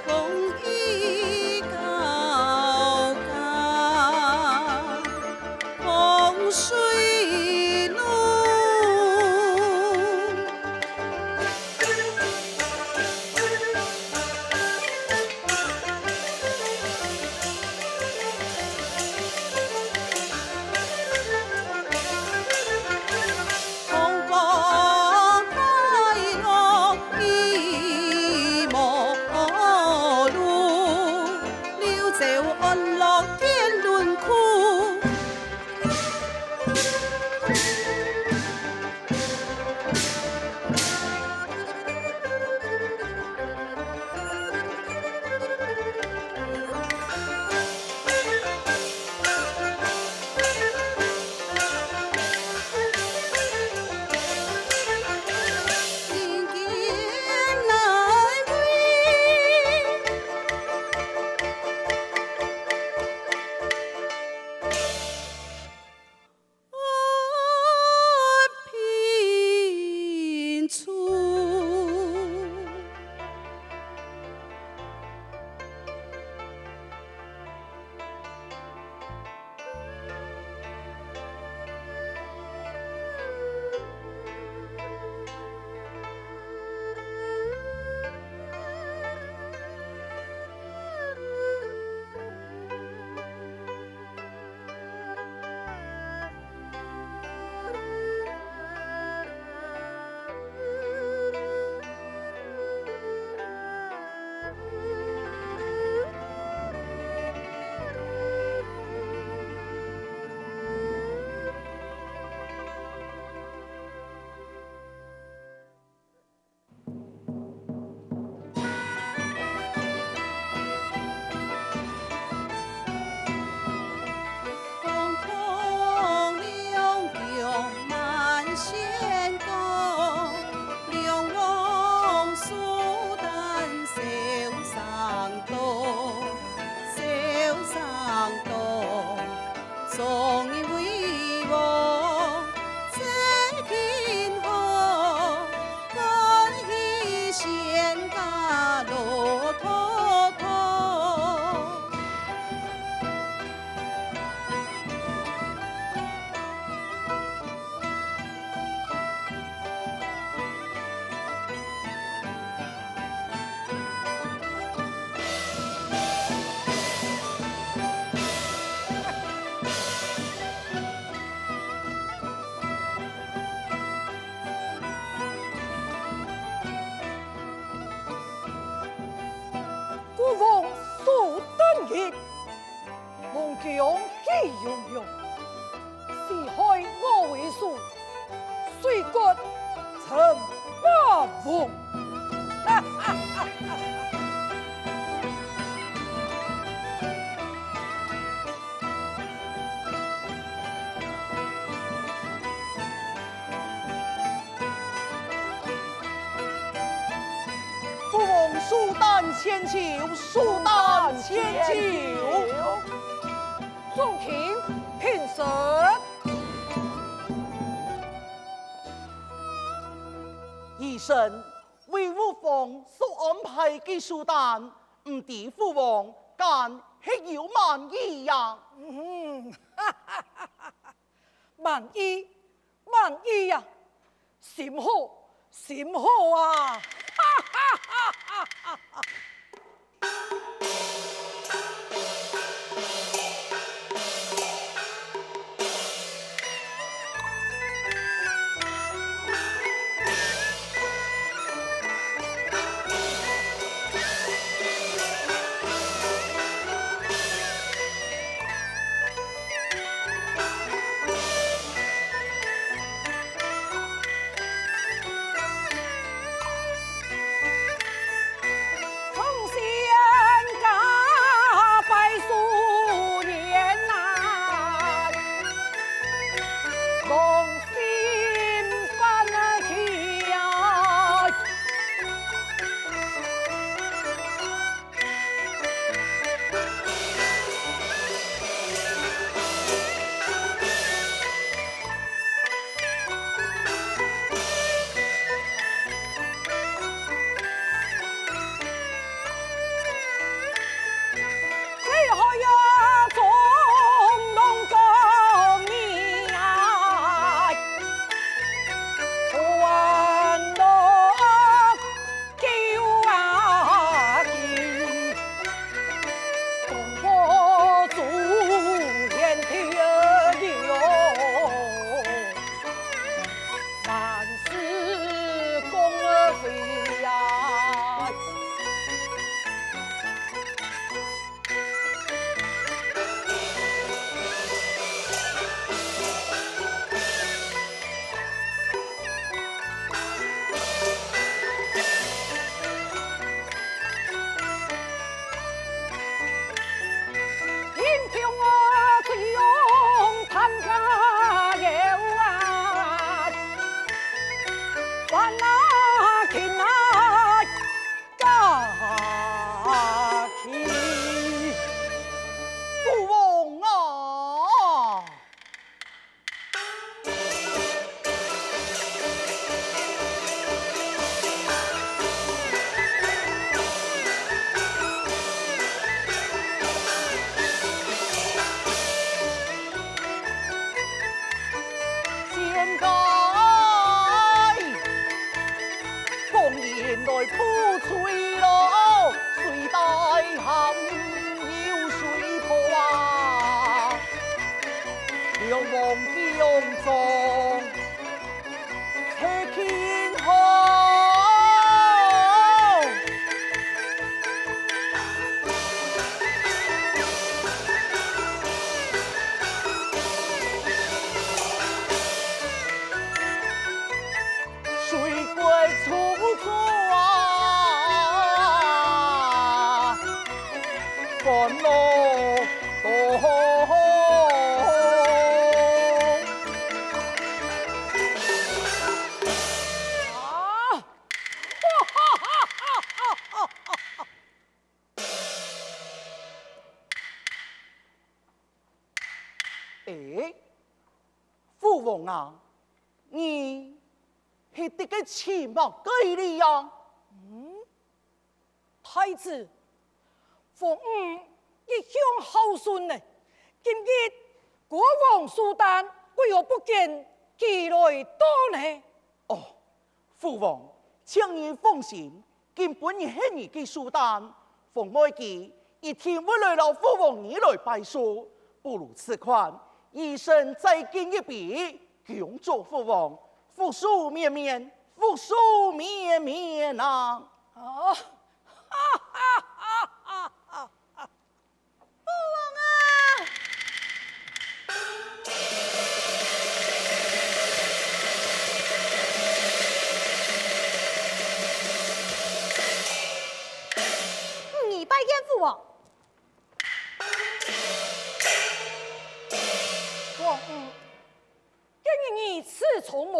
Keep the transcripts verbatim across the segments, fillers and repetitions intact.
风雨交加，风水路。 风光快乐一陌路，柳州安乐天伦窟。 孤王苏丹一，蒙姜既永用，西汉我为叔，谁敢称霸王？孤王苏丹千秋，苏丹千秋。众卿平身。以身對吳王所安排个壽誕，毋知父王敢係有滿意呀？嗯，滿意，滿意呀！心好，心好啊！父王啊！ 水鬼出出啊，烦恼多。啊！哎，父王啊， 你係得个情麼个哩呀？嗯，太子，皇女一向孝順呢，今日國王壽誕，為何不見佢來到呢？哦，父王，請你放心， 今晡日係你个壽誕，封外佢一定會來摎父王你來拜壽。不如此款，醫生再煎一杯，恭祝父王福壽綿綿，福壽綿綿啊！啊，哈哈哈哈哈！ 父王啊！你拜見父王。皇后，今日如此匆忙，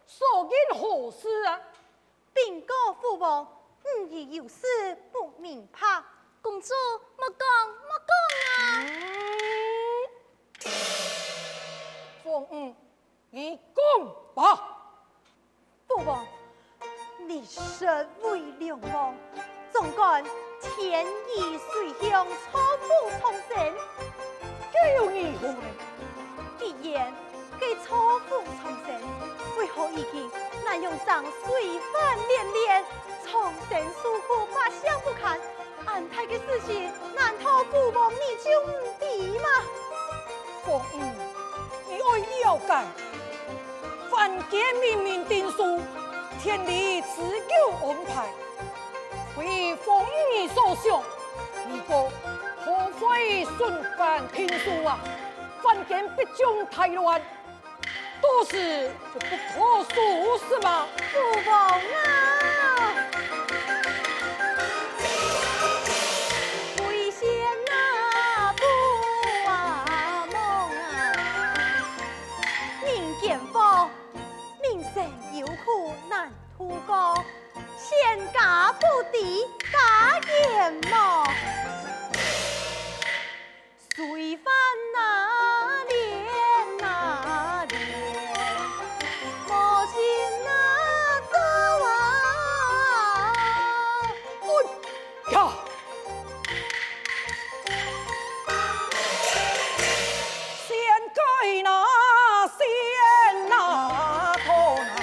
所因何事啊？ 稟告父王，女兒有事不明白，公主莫講莫講啊！嗯，皇后，你講吧。父王，你身當敢千里隨鄉造福蒼生。該又如何呢？既然該造福蒼生，為何如今恁樣正罪犯連連，蒼生受苦，百姓不堪？恁大个事情，難道父王你就毋知嗎？鳳女，你愛了解，凡間明明定數，天理自有安排。非鳳女所想，如果破壞、損壞定數啊，凡間必將大亂， 到時就不可收拾嘛。父王啊！危險啊，不啊，望啊！人間火，民生有苦難渡過，仙家不知家間無。 罪犯啊，連啊連，無情啊，走啊！哎呀！仙界哪，仙哪，苦哪，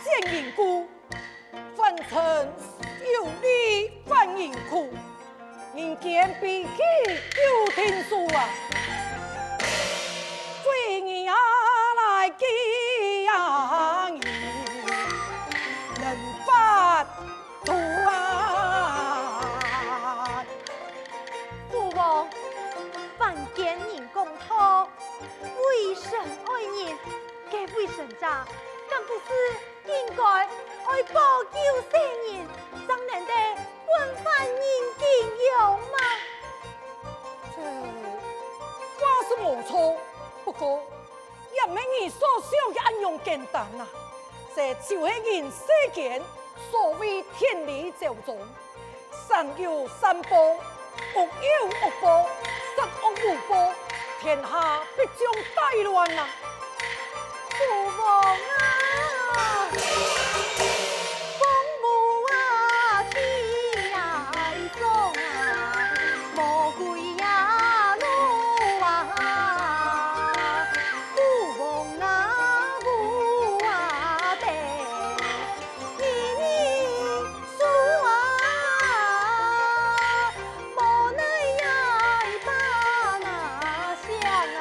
仙人苦， 凡塵有理凡人苦，人間悲喜有定數啊！罪人啊，來記啊，人人法度啊！父王，凡間人講道，為神愛人，該為神者，敢不是 應該愛保佑世人，正能得分萬人敬仰嘛。這話是無錯，不過，也毋係你所想个恁樣簡單啊。這就係人世間所謂天理昭彰。 善有善報，惡有惡報，殺惡無報，天下必將大亂啊！父王啊！風無啊，天啊，霜啊，魔鬼啊，怒啊！父王啊，父啊，爹！ 人人輸啊，無奈呀，把那想啊，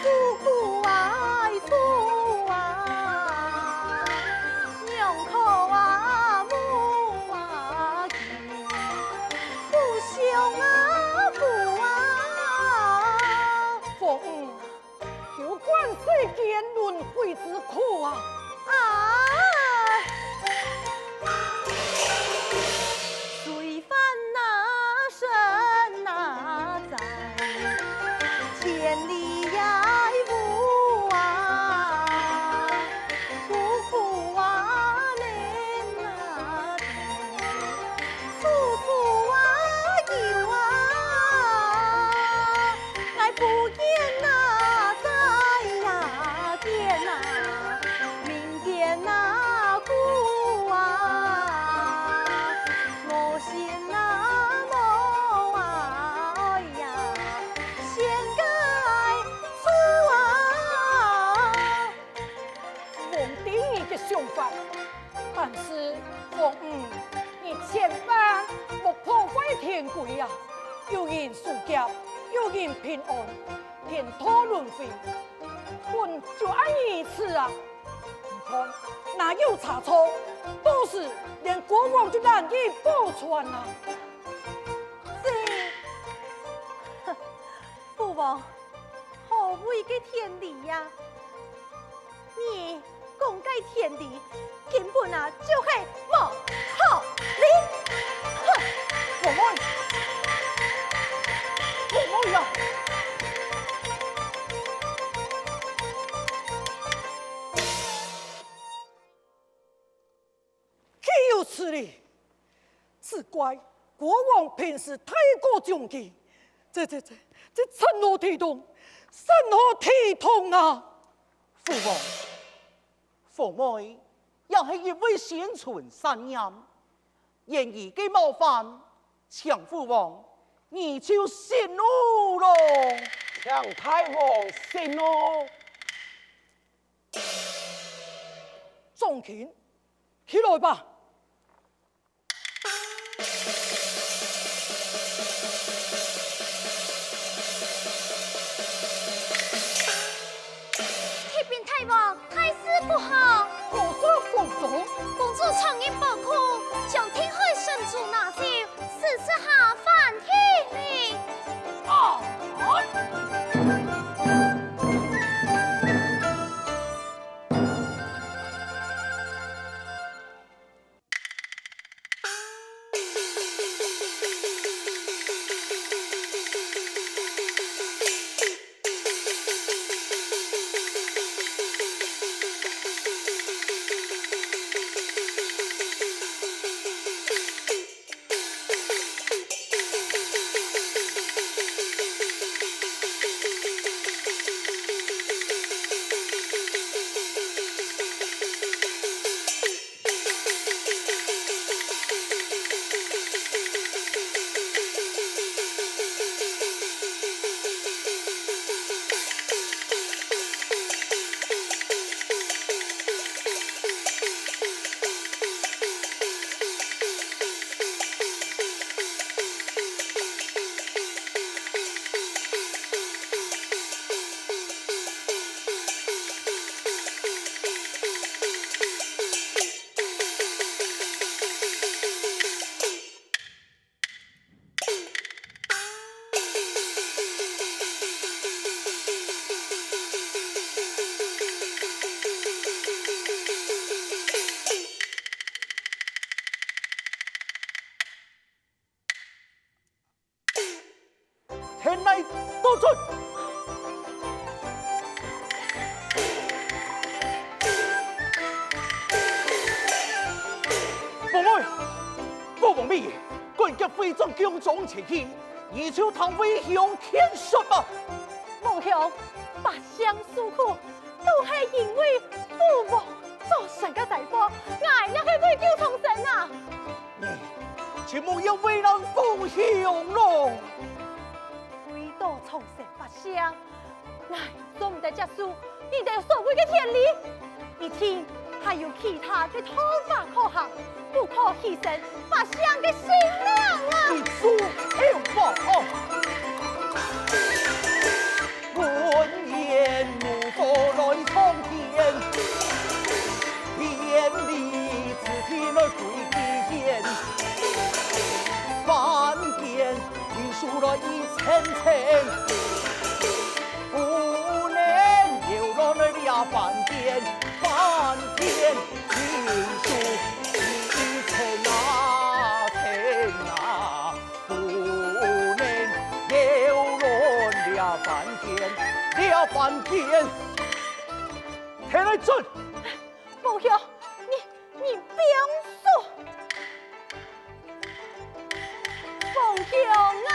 輸苦啊，輸啊，娘哭啊，母啊，不想啊，苦啊。鳳女， 休管世間輪迴之苦啊！啊！罪犯哪，身哪在，千里也無啊，苦苦啊，忍啊，苦苦啊，求啊！ 𠊎不見啊，再也見啊，明見啊，苦啊，無心啊，無啊，哎呀，仙界苦啊！ 父王知你个想法，但是鳳女，你千萬莫破壞天規啊！有人守節，有人平安，天道輪迴，本就恁如此啊！你看，哪有差錯？到時連國王就難以保全啊！這，父王， 何謂个天理呀？你講个天理，根本啊就係無道理！哼！鳳妹，鳳妹呀！豈有此理！ 只怪國王平時太過重佢，這、這、這、這成何體統，成何體統啊！父王，鳳妹也係一位心存善念，言語个冒犯，請父王你就息怒咯。請大王息怒。鍾卿，起來吧。 啟禀大王，大事不好！何事，公主？公主撞入寶庫，將定海神珠拿走，使這下翻天了！啊！天雷倒轉！王妹，父王美言，趕急回轉宮中前去，你就聽為兄勸說吧。王兄，百姓受苦， 都係因為父王做神个災禍，𠊎也係為救蒼生啊！你就莫要為難父王咯！為著蒼生百姓，𠊎做毋得接受你兜所謂个天理。一定還有其他个辦法可行，不可犧牲百姓个性命啊！你做 天雷轉！王兄，你，你放手！王兄啊！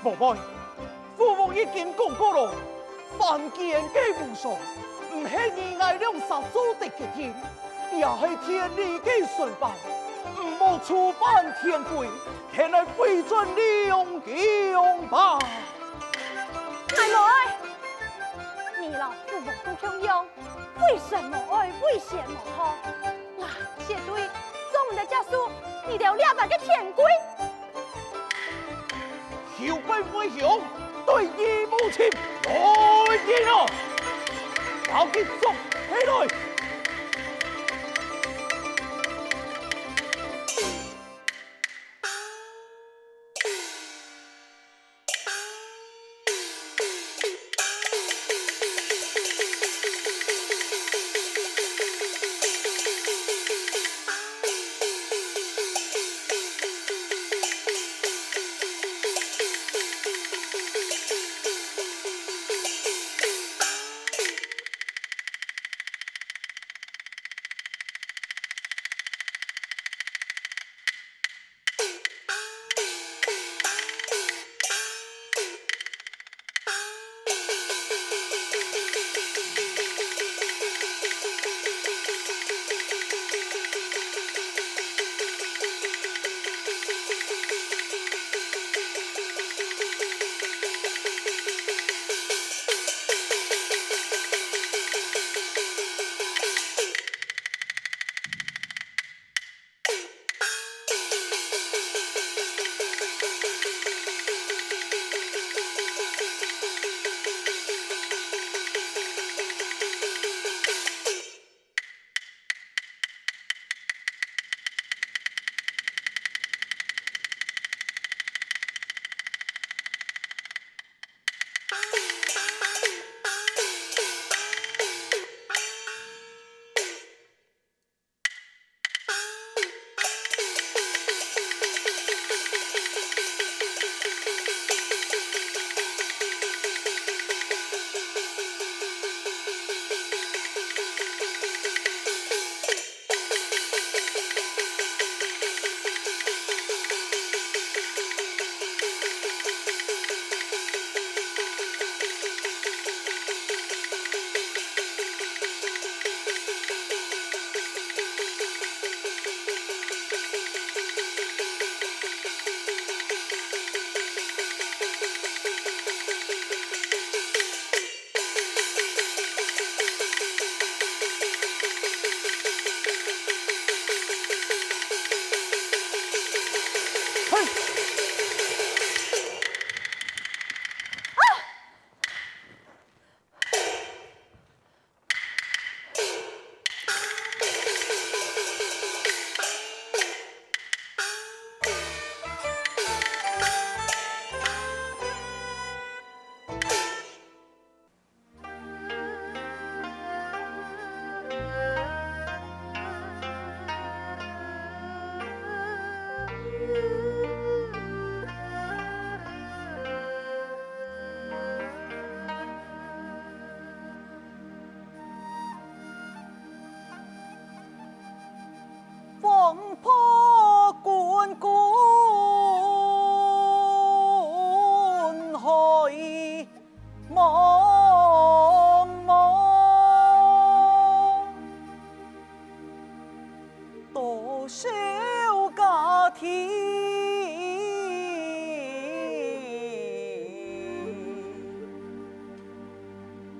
王妹，父王已經講過咯，凡間个無常，毋係你𠊎兩儕做得決定，這係天理个宣判，毋好觸犯天規，天來回轉兩宮吧。𠊎來！你摎父王都共樣， 為神無愛，為仙無好。𠊎絕對做毋得接受你兜這般个天規。後輩無雄，對義無情，來人啊！摎佢捉起來！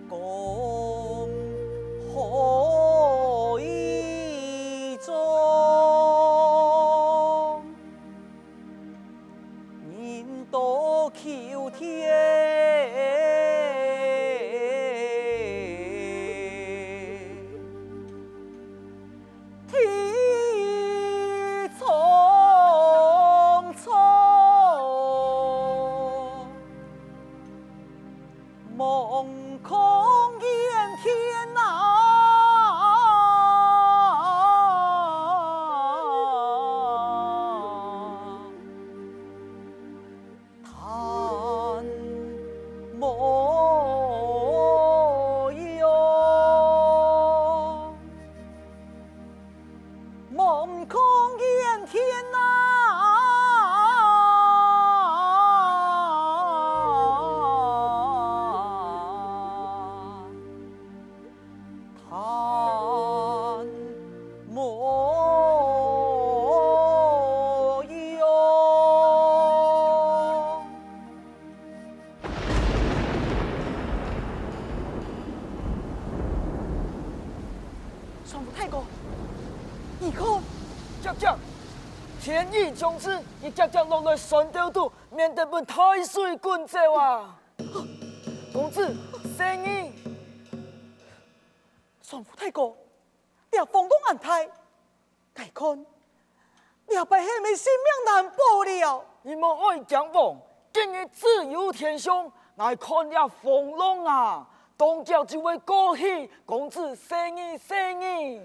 公何以終？人到丘天，地蒼蒼。 望空蒼天啊，叹莫用。 望空蒼天啊，叹莫用。船夫大哥，你看，姐姐，天已將至，你遽遽落來船頭肚，免得分大水滾走啊！公子，細義。船夫大哥，這風浪恁大， 𠊎看，這擺係毋係性命難保了？你莫愛驚惶，今日子有天相，𠊎看這風浪啊，當遽就會過去，公子細義細義。